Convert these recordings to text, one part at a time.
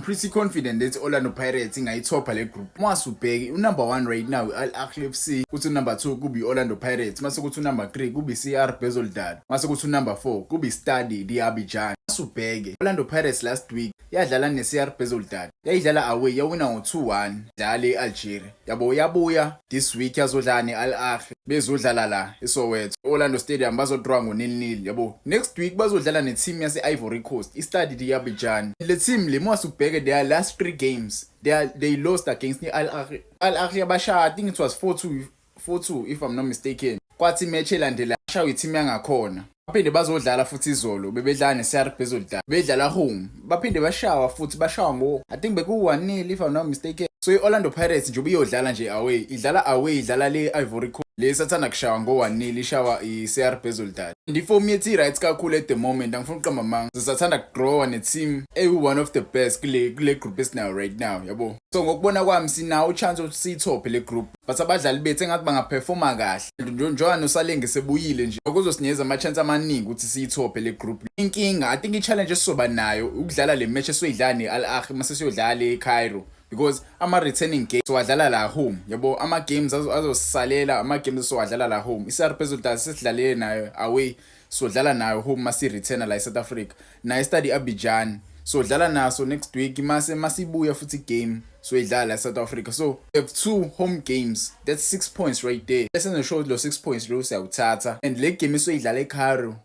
Pretty confident that Orlando Pirates ingayithopha le group. Masubheke unumber 1 right now, Al Ahly FC, kuthi number 2 kube iOrlando Pirates, mase kuthi number 3 kube CR Belouizdad, mase kuthi number 4 kube Stade d'Abidjan. Masubheke Orlando Pirates last week yadlala ne-CR Belouizdad, yayidlala away, yawina ngo-2-1 dlala e-Algeria, yabo. Yabuya this week yazodlala ne-Al Ahly, bezodlala la eSoweto, Orlando Stadium, bazodraw ngo-0-0, yabo. Next week bazodlala ne-team yase-Ivory Coast, i-Stade d'Abidjan. Le team le, masubheke their last three games, they lost against i-Al Ahly. Al Ahly yabashaya, I think it was 4-2, 4-2 if I'm not mistaken. Kwathi match elandela shawa i-team yangakhona. Baphinde bazodlala futhi izolo, bebedlala ne-CR Belouizdad, bedlala home, baphinde bashawa futhi, bashawa ngo, I think beku-1-0 if I'm not mistaken. So i-Orlando Pirates nje ubiyodlala nje away, idlala away, idlala le Ivory Coast le sathanda kushawa ngo-1-0, ishawa i-CR Belouizdad. And iform yethu i-right kakhulu at the moment, angifuni ukuqamba amanga. Sisathanda kudrawa ne-team eyi-one of the best kule group esinayo right now, yabo. So ngokubona kwami sinawo chance ukuthi siyithophe le group, but abadlali bethu engathi bangaperforma kahle njengoba noSaleng sebuyile nje, okuzosinikeza ama-chance amaningi ukuthi siyithophe le group. Inkinga, I think i-challenge esizoba nayo ukudlala le match esizoyidlala ne-Al Ahly mase siyodlala e-Cairo, because ama-returning games siwadlala la home, yabo. Ama-games azosisalela, ama-games esiwadlala la home, i-CR Belouizdad sesidlalele nayo away, sodlala nayo home masi-returna la e-South Africa. Nayo Stade Abidjan sodlala naso next week, mase masibuya futhi game soyidlala la e-South Africa. So we have two home games, that's 6 points right there. Esenze sure lo 6 points lo siyawuthatha, and le game esoyidlala eCairo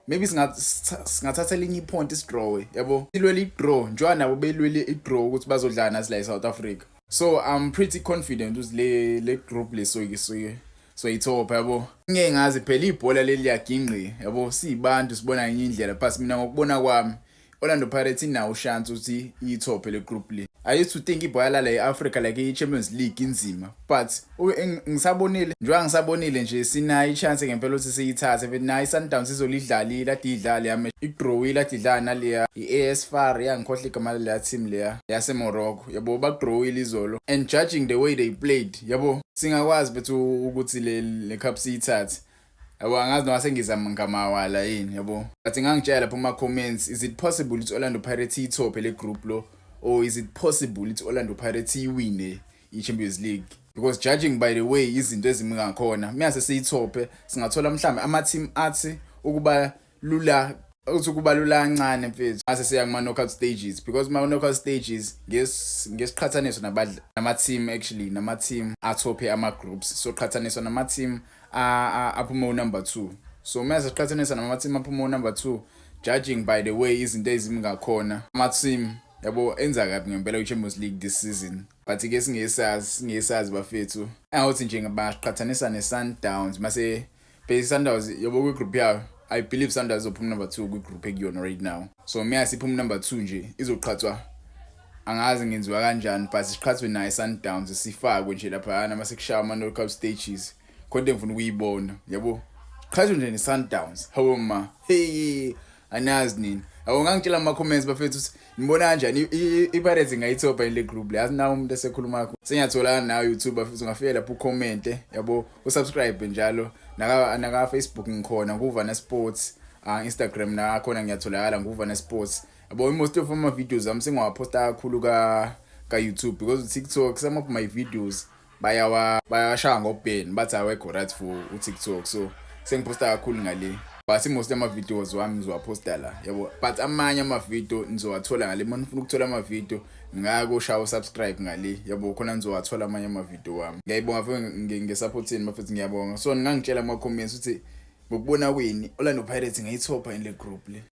maybe singathatha elinye ipoint, isidrawe, yabo, silwele i-draw njengoba nabo belwele i-draw ukuthi bazodlala nathi la e-South Africa. So I'm pretty confident ukuthi le group le soyike soyithopha, yabo. Ngeke ngazi phela, ibhola leli liyagingqi, yabo, siyibantu sibona ngenye indlela, but mina ngokubona kwami Orlando Pirates inawo chance ukuthi iyithophe le group le. I used to think ibhola la e-Africa, like i-Champions League, inzima, but ngisabonile njengoba ngisabonile nje sinayo i-chance ngempela ukuthi siyithathe. Futhi nayo i-Sundowns izolidlalile, ade idlale yami, idrawile, ade idlala naleya i-AS FAR, yangikhohlwa igama laleya team leya yase-Morocco, yabo. Bakudrawile izolo, and judging the way they played, yabo, singakwazi bethu ukuthi le cup siyithathe, yabo. Angazi noma sengizama ngamawala yini, yabo, but ngangitshela lapho kuma comments, is it possible ukuthi Orlando Pirates iyithophe le group lo, or is it possible ukuthi Orlando Pirates iwine i-Champions League? Because judging by the way izinto ezimi ngakhona, mase siyithophe singathola mhlambe ama team athi ukuba lula, uthi kuba lula kancane mfethu, mase siya kuma knockout stages, because ma knockout stages ngesiqhathaniswa nama team, actually nama team athophe ama groups, so qhathaniswa nama team aphume number 2. So mase siqhathanisa nama team aphume number 2, judging by the way izinto ezimi ngakhona, ama team, yabo, enza kabi ngempela kwi-Champions League this season. But ke singesazi bafethu, engakuthi nje ngabaqhathanisa ne-Sundowns, mase base Sundowns, yabo, kwi-group yayo. I believe Sundowns izophuma number 2 kwi-group ekuyona right now. So mase iphuma number 2 nje izoqhathwa, angazi ngenziwa kanjani, but siqhathwe naye Sundowns, sifakwe nje lapha mase kushaya ama knockout stages. Khona engifuna ukuyibona, yabo, qhathwe nje ne-Sundowns. Hawo ma, hey, anazi nini, yabo. Ngangitshela ama comments bafethu ukuthi nibona kanjani i-Pirates ingayithopha le group le. Yazi nawe umuntu esekhuluma kakhulu, sengiyatholana nawe YouTube bafethu, ungafika lapho ucomment, yabo, usubscribe njalo. Naka Facebook ngikhona nguvana Sports, Instagram nakhona ngiyatholakala nguvana Sports, yabo. Most of ama videos ami sengiwaphosta kakhulu ka YouTube because TikTok, some of my videos bayawashaya ngobhen, bathi awekho right for uTikTok, so sengiphosta kakhulu ngale. But most ama videos wami ngizowaphosta la, yabo, but amanye ama-video nizowathola ngale. Uma nifuna ukuthola ama-video ngako shaya usubscribe ngale, yabo, khona nizowathola amanye ama-video wami. Ngiyayibonga futhi nge-support yenu bafethu, ngiyabonga. So ningangitshela ama-comments ukuthi ngokubona kweni Orlando Pirates ingayithopha in le group le.